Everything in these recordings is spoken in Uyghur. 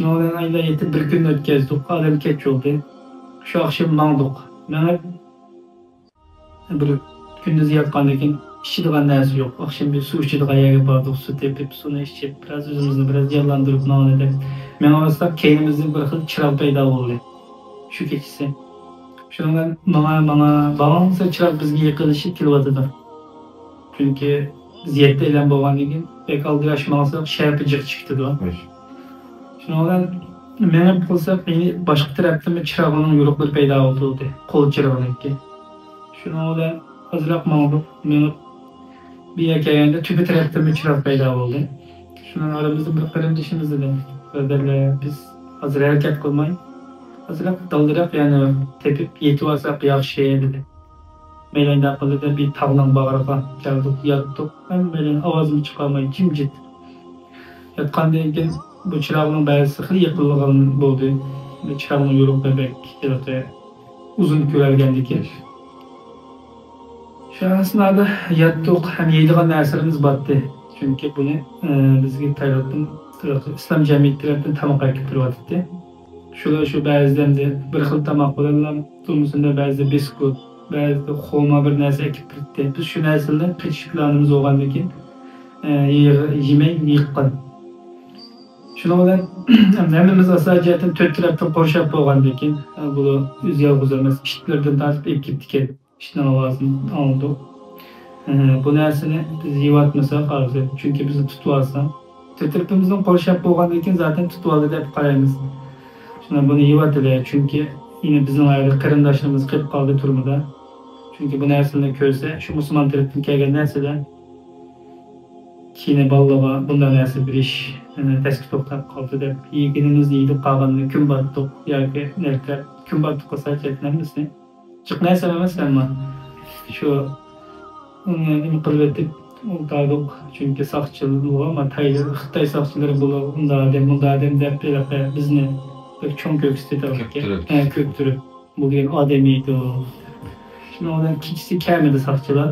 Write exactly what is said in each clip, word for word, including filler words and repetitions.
شۇنىڭ بىلەن ئايلار يېتىپ بىر كۈننى ئۆتكەزدۇق. ئادەم كەچ بولدى. شۇ ئاخشام ماڭدۇق. مېڭىپ، بىر كۈندۈز ياتقاندىن كېيىن ئىچىدىغان نەرسە يوق. ئاخشام بىر سۇ ئىچىدىغان يەرگە باردۇق. سۇ تېپىپ، سۇنى ئىچىپ، بىراز ئۆزىمىزنى بىراز جانلاندۇرۇپ ماڭايلى دەپ مېڭىۋاتساق، كەينىمىزدىن بىر خىل چىراغ پەيدا بولدى شۇ كېچىسى. شۇنىڭ بىلەن ماڭا، ماڭا، ماڭسا چىراغ بىزگە يېقىنلىشىپ كېلىۋاتىدۇ. چۈنكى بىز يەتتە ئايلان بولغاندىن كېيىن بەك ئالدىراش ماڭساق شەپە جىق چىقىدۇ. شۇنىڭ بىلەن مېڭىپ قالساق، يەنە باشقا تەرەپتىنمۇ چىراغنىڭ يورۇقلىرى پەيدا بولدى، قول چىراغىنىڭكى. شۇنىڭ بىلەن ئازراق ماڭدۇق، مېڭىپ بۇ يەرگە كەلگەندە تۆپە تەرەپتىنمۇ چىراغ پەيدا بولدى. شۇنىڭ ئارىمىزدا بىر قېرىندىشىمىز دېدى، بۇرادەرلەر، بىز ھازىر ھەرىكەت قىلماي، ئازراق دالدىراق يەرنى تېپىپ يېتىۋالساق ياخشى دېدى. مەيلى، ئۇنداق قىلدى دەپ بىر تاغنىڭ باغرىغا كەلدۇق، ياتتۇق. ھەممەيلەن ئاۋازمۇ چىقارماي جىمجىت. ياتقاندىن كېيىن بۇ چىراغنىڭ بەزىسى خېلى يېقىلغان بولدى. بۇ چىراغنىڭ يورۇقى بەك ھېلىقى ئۇزۇن كۆرەلىگەندىكىن. شۇ ئەسنادا ياتتۇق ھەم يەيدىغان نەرسىلىرىمىز بارتتى. چۈنكى بۇنى، ئە، بىزگە تايلاندتىن، ئىسلام جەمئىيىتى تەرەپتىن تاماق ئەكىپ بېرىۋاتاتتى. شۇلار شۇ بەزىدە بىر خىل تاماق بىلەنلا، تۇرمۇسىدا بەزىدە بىسكۇت، بەزىدە خورما بىر نەرسە ئەكىپ بېرەتتى. بىز شۇ نەرسىلەرنى قېچىش پىلانىمىز بولغاندىكىن، ئە، يىغ-، يېمەي يىغقان. شۇنىڭ بىلەن ھەممىمىز ئاساسىي جەھەتتىن تۆت تەرەپتىن قورشاپ بولغاندىكىن، ئە، بۇلار ئۆزى يالغۇز ئەمەس، ئىتلىرىدىن تارتىپ ئېلىپ كېتىدىكەن. ئىتنىڭ ئاۋازىنى ئاڭلىدۇق. ئە، بۇ نەرسىنى بىز يەۋاتمىساق ھازىر، چۈنكى بىزنى تۇتۇۋالسا، تۆت تەرىپىمىزدىن قورشاپ بولغاندىن كېيىن زاتەن تۇتۇۋالدى دەپ قارايمىز. شۇڭا بۇنى يەۋاتىلى، چۈنكى يەنە بىزنىڭ ئايرى قېرىنداشلىرىمىز قېلىپ قالدى تۈرمىدە. چۈنكى بۇ نەرسىلەرنى كۆرسە، شۇ مۇسۇلمان تەرەپتىن كەلگەن نەرسىلەر، كېيىن بالىلارغا بۇنداق نەرسە بېرىش، ئە، تەسكە توختاپ قالدى دەپ، يېگىنىمىزنى يېدۇق، قالغىنىنى كۈن باتتۇق ياكى نەركەپ، كۈن باتتۇق قىلسا چەتنەممىسى. جىق نەرسە ئەمەس، ئەمما شۇ، ئۇنى نېمە قىلىۋېتىپ ئولتۇردۇق. چۈنكى ساقچىلار، ما، تاي-، خىتاي ساقچىلىرى بۇلار ئۇنداق ئادەم، مۇنداق ئادەم دەپ ھېلىقى بىزنى بەك چوڭ كۆرسىتىۋاتىدۇ. كۆپتۈرۈپ. ھە، كۆپتۈرۈپ. بۇ دېگەن ئادەم ئىدى. شۇنىڭ بىلەن كېچىسى كەلمىدى ساقچىلار.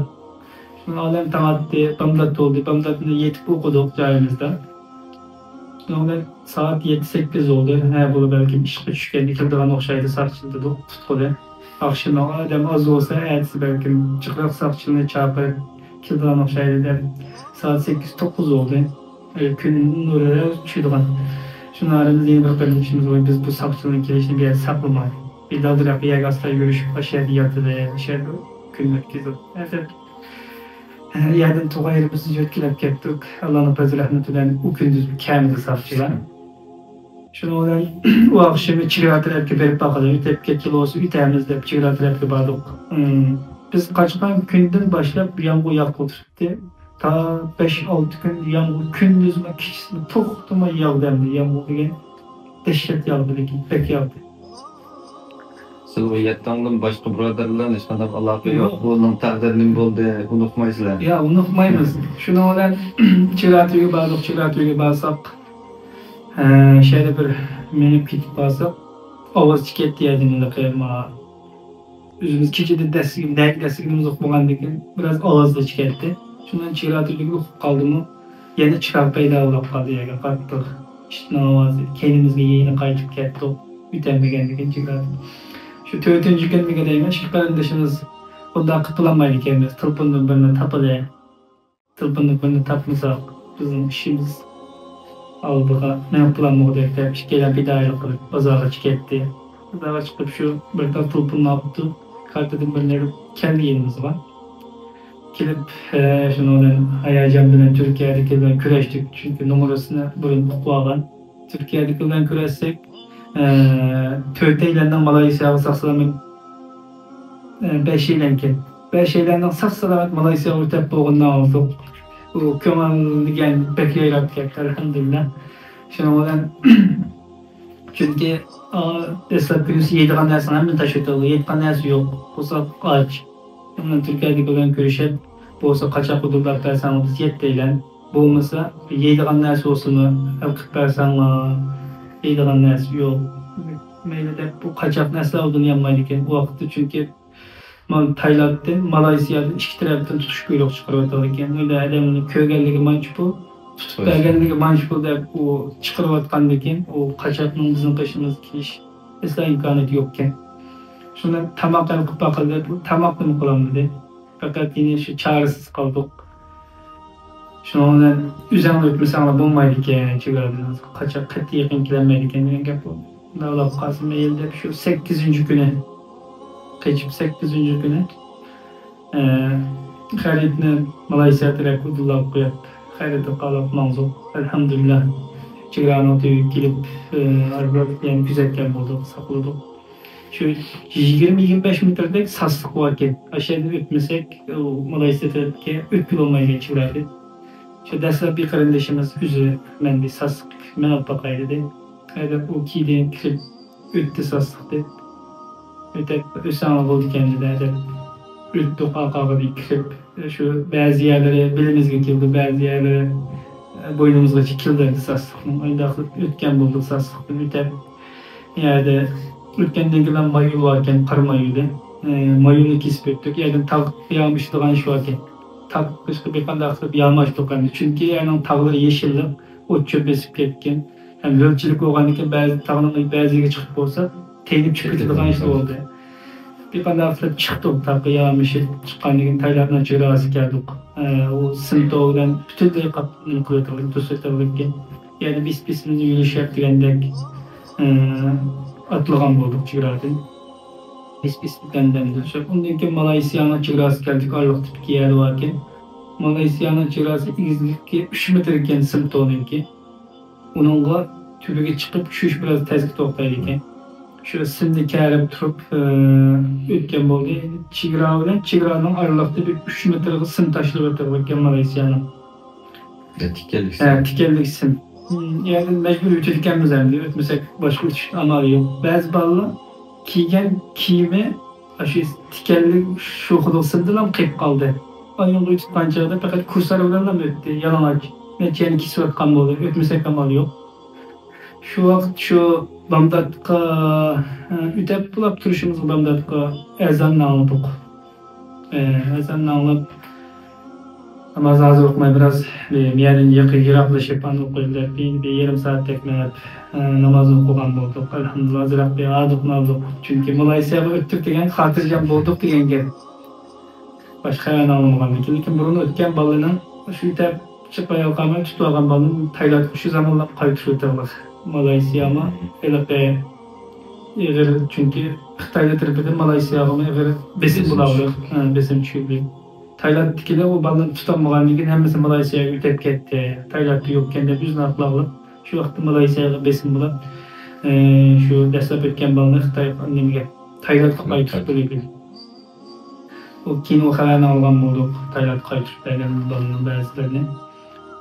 شۇنىڭ بىلەن تاڭ ئاتتى، بامدات بولدى. بامداتنى يېتىپ ئۇقۇدۇق جايىمىزدا. شۇنىڭ بىلەن سائەت يەتتە سەككىز بولدى. ھە، بۇلار بەلكىم ئىشقا چۈشكەندە كېلىدىغان ئوخشايدۇ ساقچىلار دېدۇق، تۇتقىلى. ئاخشىمى ئادەم ئاز بولسا، ئەتىسى بەلكىم جىقراق ساقچىلارنى چاقىرىپ كېلىدىغان ئوخشايدۇ دەپ، سائەت سەككىز، توققۇز بولدى. ئە، كۈن نۇرى چۈشىدىغان. شۇنىڭ ئارىمىزدا يەنە بىر قېرىندىشىمىز بار. بىز بۇ ساقچىلارنىڭ كېلىشىنى بىر يەردە ساقلىماي، بىر دالدىراق يەرگە ئاستا يۈرۈشۈپ، ئاشۇ يەردە ياتىلى، ئاشۇ يەردە كۈن ئۆتكۈزۈپ، ئەتە يەردىن تۇغايرىمىزنى يۆتكىلەپ كەتتۇق. ئاللانىڭ پەزلى رەھمىتى بىلەن ئۇ كۈندۈز كەلمىدى ساقچىلار. شۇنىڭ بىلەن ئۇ ئاخشىمى چېگرا تەرەپكە بېرىپ باقىلى، ئۆتۈپ كەتكىلى بولسا ئۆتەمىز دەپ چېگرا تەرەپكە باردۇق. ئىم، بىز قاچقان كۈندىن باشلاپ يامغۇر ياغقىلى تۇرۇپتى. تا بەش-ئالتە كۈن يامغۇر كۈندۈزمۇ، كېچىسىمۇ توختىماي ياغدى ئەمدى. يامغۇر دېگەن دەھشەت ياغدى، لېكىن بەك ياغدى. سىلەر ئۇ يەتتە ئايلان باشقا بۇرادەرلەر بىلەن ھېچقانداق ئالاقە يوق. يوق. بۇنىڭ تەقدىرى نېمە بولدى، ئۇنتۇمايسىلەر. يا، ئۇنتۇمايمىز. شۇنىڭ بىلەن چېگرا تۈۋىگە باردۇق، چېگرا تۈۋىگە بارساق، ئە، شۇ يەردە بىر مېڭىپ كېتىپ بارساق، ئاۋاز چىقىۋەتتى يەردىن ھېلىقى، ما، ئۆزىمىز كېچىدە دەسسىگىن-، نەگە دەسسىگىنىمىز ئۇقمىغاندىكىن بىراز ئاۋاز چىقىۋەتتى. شۇنىڭ بىلەن چېگرا تۈۋىدىكىلەر ئۇقۇپ قالدىمۇ، يەنە چىراغ پەيدا بولۇپ قالدى يەرگە قاتتىق. ئىتنىڭ ئاۋازى، كەينىمىزگە يەنە قايتىپ كەتتۇق. ئۆتەلمىگەندىكىن چېگرا. شۇ تۆتىنچى كۈنمىكى دەيمەن، ئىككى قېرىندىشىمىز بۇنداق قىلىپ بولالمايدىكەنمىز، تېلېفوندىن بىرنى تاپىلى. تېلېفوندىن بىرنى تاپمىساق، بىزنىڭ ئىشىمىز ئالدىغا مېڭىپ بولالمىغۇدەك دەپ، ئىككىيلەن پىدائىيلىق قىلىپ بازارغا چىقىپ كەتتى. بازارغا چىقىپ شۇ بىر تال تېلېفوننى ئاپتۇ، كارتىدىن بىرنى ئېلىپ كەلدى يېنىمىزغا. كېلىپ، ئە، شۇنىڭ بىلەن ھاياجان بىلەن تۈركىيەدىكى بىلەن كۆرۈشتۇق، چۈنكى نومۇرىسىنى بۇرۇن ئۇقۇۋالغان. تۈركىيەدىكى بىلەن كۆرۈشسەك، ئە، تۆتەيلەننىڭ مالايسىياغا ساق-سالامەت، ئە، بەشەيلەنكەن. بەشەيلەننىڭ ساق-سالامەت مالايسىياغا ئۆتەپ بولغىنىنى ئاڭلىدۇق. ئۇ كۆڭۈل دېگەن بەك يايراپ كەتتى، ئەلھەمدۇلىللا. شۇنىڭ بىلەن چۈنكى، ئا، دەسلەپكى كۈنىسى يەيدىغان نەرسىنى ھەممىنى تاشلىۋېتىدۇ. يەيدىغان نەرسە يوق. بولسا ئاچ. شۇنىڭ بىلەن تۈركىيەدىكى بىلەن كۆرۈشۈپ، بولسا قاچاق ھۇدۇرلاپ بەرسەڭ، بىز يەتتەيلەن. بولمىسا يەيدىغان نەرسە بولسىمۇ ئەل قىلىپ بەرسەڭلار. يەيدىغان نەرسە يوق. مەيلى دەپ، بۇ قاچاق نەرسىلەر ئۇدۇن يانمايدىكەن ئۇ ۋاقىتتا، چۈنكى مانا تايلاندتىن، مالايسىيادىن ئىككى تەرەپتىن تۇتۇش بۇيرۇق چىقىرىۋاتىدىكەن. ئۇ يەردە ئادەملەرنى كۆرگەنلىكى مانچە پۇل، تۇتۇپ بەرگەندىكىن مانا شۇ دەپ ئۇ چىقىرىۋاتقاندىكىن، ئۇ قاچاقنىڭ بىزنىڭ قېشىمىزغا كېلىش ئەسلا ئىمكانىيىتى يوقكەن. شۇنى تاماق ھەل قىلىپ باقايلى دەپ، تاماقنىمۇ قىلالمىدى. پەقەت يەنە شۇ چارىسىز قالدۇق. شۇنىڭ بىلەن ئۆزەڭلار ئۆتمىسەڭلار بولمايدىكەن، چېگرادىن قاچاق قەتئىي يېقىن كېلەلمەيدىكەن دېگەن گەپ بولدى. ئۇنداق بولۇپ قالسا مەيلى دەپ، شۇ سەككىزىنچى كۈنى قېچىپ، سەككىزىنچى كۈنى ئە، خەرىتىنى مالايسىيا تەرەپكە ئۇدۇللاپ قويۇپ، خەرىتىنى قالاپ ماڭدۇق. ئەلھەمدۇلىللا، چېگرانىڭ تۈۋىگە كېلىپ، ئە، ئارىلاپ يەنە كۆزەتكەن بولدۇق، ساقلىدۇق. شۇ يىگىرمە، يىگىرمە بەش مېتىردەك ساسلىق باركەن. ئاشۇ يەردىن ئۆتمىسەك، ئۇ مالايسىيا تەرەپكە ئۆتكىلى بولمايدىكەن چېگرادىن. شۇ دەسلەپكى قېرىندىشىمىز ئۆزى مەن بىر ساسلىق مېڭىپ باقاي دېدى. ھەيدەپ ئۇ كېيىن كىرىپ ئۆتتى ساسلىقتىن. ئۆتەپ ئۆتسەڭلار بولىدىكەن دېدى. ھەيدەپ ئۆتتۇق ئارقىغا كىرىپ. شۇ بەزى يەرلىرى بېلىمىزگە كېلىدۇ، بەزى يەرلىرى بوينىمىزغىچە كېلىدۇ ساسلىقنىڭ. ئۇنداق قىلىپ ئۆتكەن بولدۇق ساسلىقتىن ئۆتەپ. يەردە ئۆتكەندىن كېيىن مايول باركەن، قار مايولى. ئە، مايولنى كېسىپ ئۆتتۇق. يەردىن تاغ يامىشىدىغان ئىش باركەن. تاغ باشقا بىر قانداق قىلىپ ياماشلىق ئەمدى. چۈنكى يەرنىڭ تاغلىرى يېشىللىق، ئوت چۆپ بېسىپ كەتكەن. ھەم ھۆلچىلىك بولغاندىكىن بەزى تاغنىڭ بەزى يېرىگە چىقىپ بولسا، تېيىلىپ چىقىپ كېتىدىغان ئىش بولدى. بىر قانداق قىلىپ چىقتۇق، تاغقا يامىشىپ چىققاندىن كېيىن تايلاندنىڭ چېگراسىغا كەلدۇق. ئە، ئۇ سىمتو بىلەن پۈتۈنلەي قاپ-، نېمە قىلىۋېتىلدى، توسۇۋېتىلدىكەن. يەنە بىس-بىسىمىزنى يۈرۈشەپ دېگەندەك، ئە، ئاتلىغان بولدۇق چېگرادىن. بىس-بىس دەمدەمدە. شۇ، ئۇندىن كېيىن مالايسىيانىڭ چېگراسىغا كەلدۇق، ئارىلىقتا ئىككى يەر باركەن. مالايسىيانىڭ چېگراسى ئېگىزلىكى ئۈچ مېتىر ئىكەن سىمتونىڭكى. ئۇنىڭغا تۈۋىگە چىقىپ چۈشۈش بىراز تەسكە توختايدىكەن. شۇ سىمنى كەرىپ تۇرۇپ، ئە، ئۆتكەن بولدى. چېگرا بىلەن چېگرانىڭ ئارىلىقتا بىر ئۈچ مېتىرغا سىم تاشلىۋېتىلغانىكەن مالايسىيانىڭ. يا تىكەنلىك ھە، سىم. تىكەنلىك سىم. يەنى مەجبۇر ئۆتىدىكەنمىز ئەمدى. ئۆتمىسەك باشقا ئۆتۈش ئامالى يوق. بەزى بالىلار كىيگەن كىيىمى ئاشۇ تىكەنلىك شۇ خىل سىمدىلا قېلىپ قالدى. ئاينىڭغا ئۆتۈپ قانچە چاغدا پەقەت كۇرسار بىلەنلا ئۆتتى، يالىڭاچ. نەچچە يەرنى كېسىۋاتقان بولدى، ئۆتمىسەك ئامال يوق. شۇ ۋاقىت شۇ بامداتقا، ئە، ئۆتەپ بولاپ تۇرۇشىمىزغا بامداتقا ئەزاننى ئاڭلىدۇق. ئە، ئەزاننى ئاڭلاپ، نامازنى ھازىر ئوقۇماي بىراز، بىر مىيەدىن يېقىن يىراقلىشىپ، ئاندىن ئوقۇيلى دەپ، بىر، بىر يېرىم سائەتتەك مېڭىپ، ئە، نامازنى ئوقۇغان بولدۇق. ئەلھەمدۇلىللا، ئازراق بىر ھاردۇق ماردۇق. چۈنكى مالايسىياغا ئۆتتۇق دېگەن، خاتىرجەم بولدۇق دېگەن گەپ. باشقا خەۋەرنى ئاڭلىمىغاندىكىن، لېكىن بۇرۇن ئۆتكەن بالىنىڭ شۇ يېتەپ چىقمايۋاتقان، تۇتۇۋالغان بالىنى تايلاندقا شۇ زامانلا قايتۇرۇۋېتىۋالدى. مالايسىيامۇ ھېلىقى ئېغىر، چۈنكى خىتايلار تەرىپىدىن مالايسىياغىمۇ ئېغىر بېسىم بېسىم بولۇۋاتىدۇ. چۈشۈپ. ھە، بېسىم چۈشۈردى. تايلاندتىكىلەر ئۇ بالىنى تۇتالمىغاندىن كېيىن ھەممىسى مالايسىياغا ئۆتۈپ كەتتى. تايلاندتا يوقكەن دەپ ئۆزىنى ئاقلاۋېلىپ، شۇ ۋاقىتتا مالايسىياغا بېسىم بولۇپ، ئى، شۇ دەسلەپ ئۆتكەن بالىنى خىتاي نېمىگە، تايلاندقا قايتۇرۇپ بېرىلگەن. ئۇ كېيىن ئۇ خەۋەرنى ئالغان بولدۇق، تايلاندقا قايتۇرۇپ بەرگەن بالىنىڭ بەزىلىرىنى.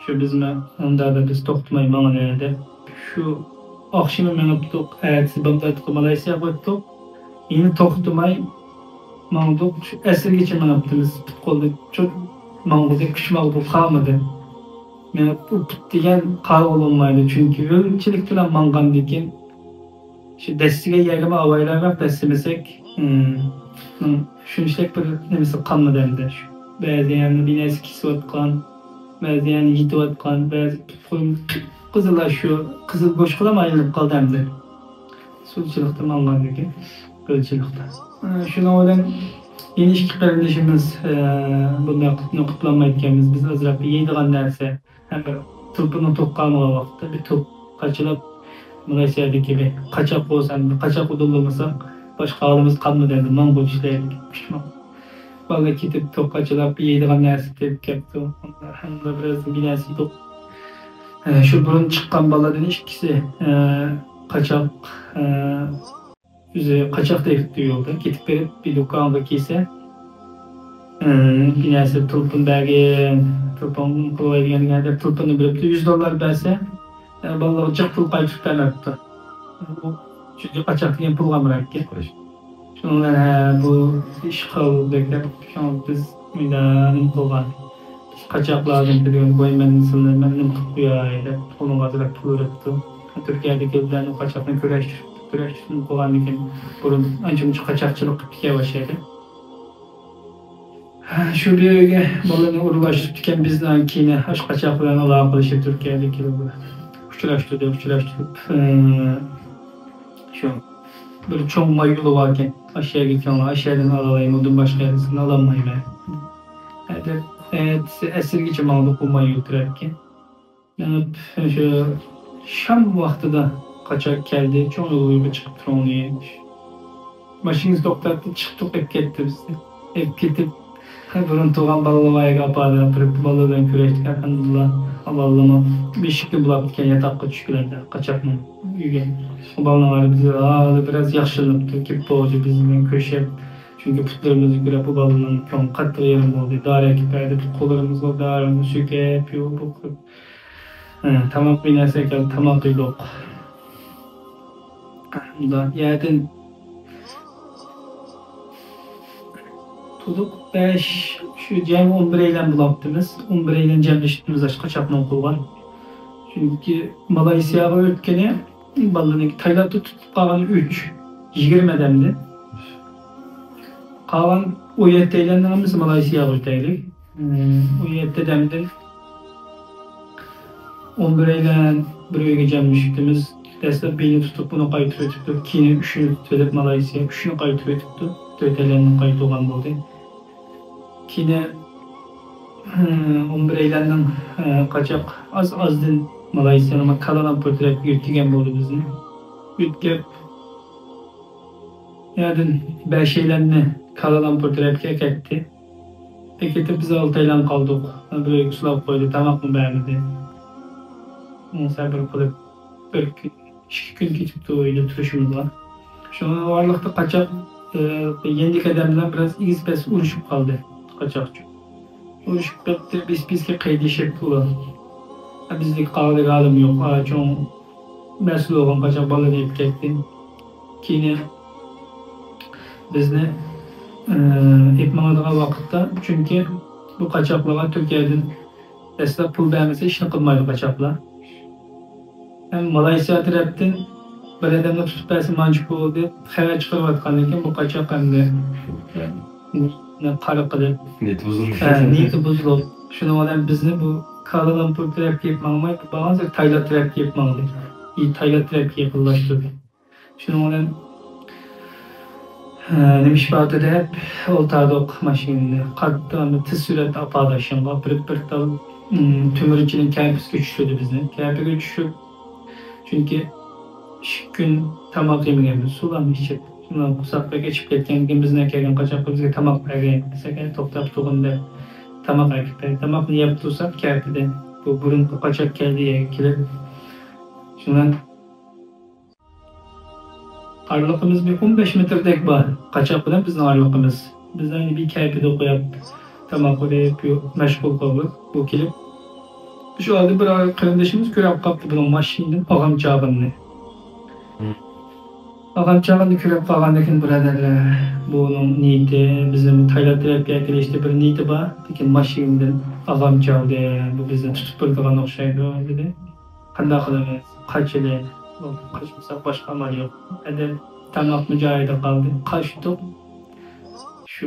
شۇ بىزمۇ ئۇنداق دەپ بىز توختىماي ماڭىلى دەپ، شۇ ئاخشىمى مېڭىپتۇق، ئەتىسى بامداتقا مالايسىياغا ئۆتتۇق. يەنە توختىماي ماڭدۇق، شۇ ئەسىرگىچە مېڭىپتىمىز. پۇت قولدا چوت ماڭغۇدەك كۈچ ماڭغۇدەك قالمىدى. مېڭىپ ئۇ پۇت دېگەن قارىغىلى بولمايدۇ، چۈنكى ھۆلچىلىك بىلەن ماڭغاندىكىن شۇ دەسسىگەن يەرگىمۇ ئاۋايلاپ دەسسىمىسەك، ئىم، شۇنچىلىك بىر نېمىسى قالمىدى ئەمدى. شۇ بەزى يەرنى بىر نەرسە كېسىۋاتقان، بەزى يەرنى يېتىۋاتقان، بەزى پۇت قولۇم قىپقىزىل، شۇ قىزىل گۆشكىلا ئايلىنىپ قالدى ئەمدى. سۇچىلىقتا ماڭغاندىكىن، ھۆلچىلىقتا. ئە، شۇنىڭ بىلەن يەنە ئىككى قېرىندىشىمىز، ئە، بۇنداق قىپلانمايدىكەنمىز، بىز ئازراق يەيدىغان نەرسە، ھەم بىر تۇلپىننىڭ توقى قالمىغان ۋاقىتتا بىر توپ قاچىلاپ، مالايسىيادىكى بىر قاچاق بولسا، ھەم بىر قاچاق ئۇدۇللىمىساق، باشقا ھالىمىز قالمىدى ئەمدى، ماڭغۇ ئىشلەيلىك، كۈچ ماڭ. بالىلار كېتىپ، توپ قاچىلاپ، يەيدىغان نەرسە تېپىپ كەپتۇ. ھەمدە بىرازدىن بىر نەرسە يېدۇق. ئە، شۇ بۇرۇن چىققان بالىلاردىن ئىككىسى، ئە، قاچاق، ئە، ئۆزى قاچاق تېپىپتۇ يولدا. كېتىپ بېرىپ، بىر دۇكانغا كىرسە، ئە، بىر نەرسە تۇلپىن بەرگىن، تۇلپىن قىلىۋەرگىن دېگەندەك تۇلپىننى بېرىپتۇ، يۈز دوللار بەرسە، ئە، بالىلارغا جىق پۇل قايتۇرۇپ بەرمەپتۇ. چۈنكى قاچاق دېگەن پۇلغا ئامراقكەن. شۇنىڭ بىلەن، ھە، بۇ ئىش قىلدەك دەپ، شۇڭا بىز مۇنداق نېمە قىلغان. بىز قاچاقلاردىن بىرىنى، ۋاي، مەن سىلىنى، مەن نېمە قىلىپ قوياي دەپ، قولۇمغا ئازراق پۇل بېرىپتۇ. تۈركىيەدىكى بىلەن ئۇ قاچاقنى كۆرۈشتۈرۈپ، كۆرۈشتۈرۈپ قويغاندىن كېيىن، بۇرۇن ئانچە-مۇنچە قاچاقچىلىق قىلىپ كېتىۋاتىدۇ. شۇ بىر يەرگە بالىنى ئورۇنلاشتۇرۇپتىكەن، بىزنىڭ كېيىن ئاشۇ قاچاق بىلەن ئالاقىلىشىپ، تۈركىيەدە كېلىپ ئۇچراشتۇردى، ئۇچراشتۇرۇپ، ئى، شۇ بىر چوڭ ماي يولى باركەن، ئاشۇ يەرگە كېلىڭلار، ئاشۇ يەردىن ئالالايمەن، ئۇدۇن باشقا يەردىن سىزنى ئالالمايمەن دەپ، ئەتىسى ئەسىرگىچە ماڭدۇق ئۇ ماي يول تەرەپكە. مېڭىپ، شۇ شام ۋاقتىدا قاچاق كەلدى، چوڭ يول بويىغا چىقىپ تۇرۇڭ دېگەن. ماشىنىسى توختاتتى، چىقتۇق، ئېلىپ كەتتى بىزنى. ئېلىپ كېتىپ، بۇرۇن تۇغان بالىلار ئاپاردى، ئاپىرىپ بالىلار بىلەن كۆرۈشتۇق، ئەلھەمدۇلىللا. بالىلارمۇ بەش كۈن بولاپتىكەن ياتاققا چۈشكىلى قاچاقنىڭ ئۆيىگە. بالىلار بىز ھالى بىراز ياخشىلىنىپتۇ، كېلىپ بولدى بىز بىلەن كۆرۈشۈپ. چۈنكى پۇتلىرىمىزنى كۆرۈپ، بۇ بالىنىڭ كۆڭلى قاتتىق يېرىم بولدى. دارى ئەكىپ بەردى، پۇت قوللىرىمىزغا دارىنى سۆكۈپ، يۇيۇپ، ھە، تاماق بىر نەرسە كەلدى، تاماق يېدۇق. يەردىن تۇردۇق بەش، شۇ جەمئىي ئون بىر ئەيلەن بولاپتىمىز. ئون بىر ئەيلەن جەملىشىپتىمىز ئاشۇ قاچاقنىڭ قولىغا. چۈنكى مالايسىياغا ئۆتكىنى بالىنىڭ تايلاندتا تۇتۇپ قالغان ئۈچ، يىگىرمە ئادەمدىن. قالغان ئون يەتتە ئەيلەننىڭ ھەممىسى مالايسىياغا ئۆتەيلى. ئون يەتتە ئادەمدىن ئون بىر ئەيلەن بىر ئۆيگە جەملىشىپتىمىز. دەسلەپ بىرنى تۇتۇپ، بۇنى قايتۇرۇۋېتىپتۇ. كېيىن ئۈچنى تۇتۇۋېلىپ، مالايسىيا ئۈچنى قايتۇرۇۋېتىپتۇ. تۆت ئەيلەندىن قايتۇرغان بولدى. كېيىن، ئون بىر ئەيلەننىڭ، قاچاق ئاز-ئازدىن مالايسىيانىڭ كالالامپۇر تەرەپكە يۆتكىگەن بولدى بىزنى. يۆتكەپ، يەردىن بەش ئەيلەننى كالالامپۇر تەرەپكە ئەكەتتى. ئەكېتىپ، بىز ئالتە ئەيلەن قالدۇق. بىر ئۆيگە سولاپ قويدى، تاماقمۇ بەرمىدى. ئۇنىڭ سەۋەبى قىلىپ، بىر كۈن، ئىككى كۈن كېتىپتۇ ئۆيدە تۇرۇشىمىزغا. شۇنىڭ ئارىلىقتا قاچاق، ئى، يېنىدىكى ئادەم بىلەن بىراز ئېگىز-پەس ئۇرۇشۇپ قالدى قاچاقچۇ. ئۇرۇشۇپ كەتتى، بىس-بىسكە قېيىدىشىپ ئۇلار. بىزدىكى قاغىدىكى ئادەم يوق، چوڭ مەسئۇل بولغان قاچاق بالىنى ئېلىپ كەتتى. كېيىن بىزنى، ئى، ئېلىپ ماڭىدىغان ۋاقىتتا، چۈنكى بۇ قاچاقلارغا تۈركىيەدىن دەسلەپ پۇل بەرمىسە ئىشنى قىلمايدۇ قاچاقلار. ھەم مالايسىيا تەرەپتىن بىر ئادەمنى تۇتۇپ بەرسە مانچە پۇل دەپ خەۋەر چىقىرىۋاتقاندىن كېيىن بۇ قاچاق ئەمدى قارا قىلىپ، نىيىتى بۇزۇلۇپ. ھە، نىيىتى بۇزۇلۇپ. شۇنىڭ بىلەن بىزنى بۇ كالالامپۇر تەرەپكە ئېلىپ ماڭماي، بارغانسېرى تايلاند تەرەپكە ئېلىپ ماڭدى. ئى، تايلاند تەرەپكە يېقىنلاشتۇردى. شۇنىڭ بىلەن، ھە، نېمە ئىش بار دەپ ئولتۇردۇق ماشىنىنى. قاتتىق ئەمدى تېز سۈرئەتتە ئاپاردى شۇنىڭغا. بىر، بىر تال، ئىم، تۆمۈرچىنىڭ كەپىسىگە چۈشۈردى بىزنى. كەپىگە چۈشۈپ، چۈنكى ئىككى كۈن تاماق يېمىگەنمىز، سۇلارنى ئىچىپ. شۇنىڭ قورساق بەك ئېچىپ كەتكەندىكىن بىزنىڭ كەلگەن قاچاققا بىزگە تاماق بەرگەن دېسەك، توختاپ تۇرغىن دەپ تاماق ئەكىپ بەردى. تاماقنى يەپ تۇرساق كەپىدە بۇ بۇرۇنقى قاچاق كەلدى يەرگە كېلىپ. شۇنىڭ ئارىلىقىمىز بىر ئون بەش مېتىردەك بار. قاچاق بىلەن بىزنىڭ ئارىلىقىمىز. بىزنى بىر كەپىدە قويۇپ، تاماق بېرىپ، مەشغۇل قىلدۇق. بۇ كېلىپ، شۇ ئارىدا بىر قېرىندىشىمىز كۆرۈپ قاپتۇ بۇنىڭ ماشىنىدىن ئاغام چاغىنىنى. مم. ئاغام چاغىنىنى كۆرۈپ قالغاندىن كېيىن، بۇرادەرلەر، بۇنىڭ نىيىتى، بىزنى تايلاند تەرەپكە ئەكېلىشتە بىر نىيىتى بار، لېكىن ماشىنىدىن ئاغام چاغدى، بۇ بىزنى تۇتۇپ بېرىدىغان ئوخشايدۇ، دېدى. قانداق قىلىمىز؟ قاچىلى. قاچمىساق باشقا ئامال يوق. ئەدەم تاماقمۇ جايىدا قالدى. قاچتۇق. شۇ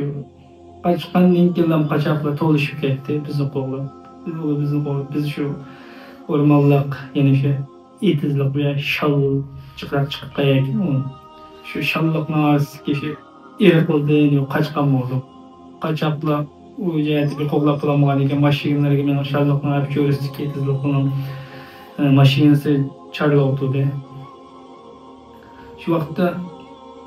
قاچقاندىن كېيىنلا قاچاقلار توۋلىشىپ كەتتى بىزنى قوغلاپ. بىزنى قوغلاپ، بىز شۇ ئورمانلىق، يەنە شۇ ئېتىزلىق ۋە شاللىقراق چىقىپ قالغان ئىكەن. شۇ شاللىقنىڭ ئارىسىدىكى شۇ ئېرىقلىدىن قاچقان بولدۇق. قاچاقلار ئۇ جەھەتتە بىر قوغلاپ بولالمىغان ئىكەن، ماشىنىلىرىگە مېڭىپ شاللىقنىڭ ئەپ چۆرىسىدىكى ئېتىزلىقنىڭ، ئە، ماشىنىسى چارلىۋاتىدۇ. شۇ ۋاقىتتا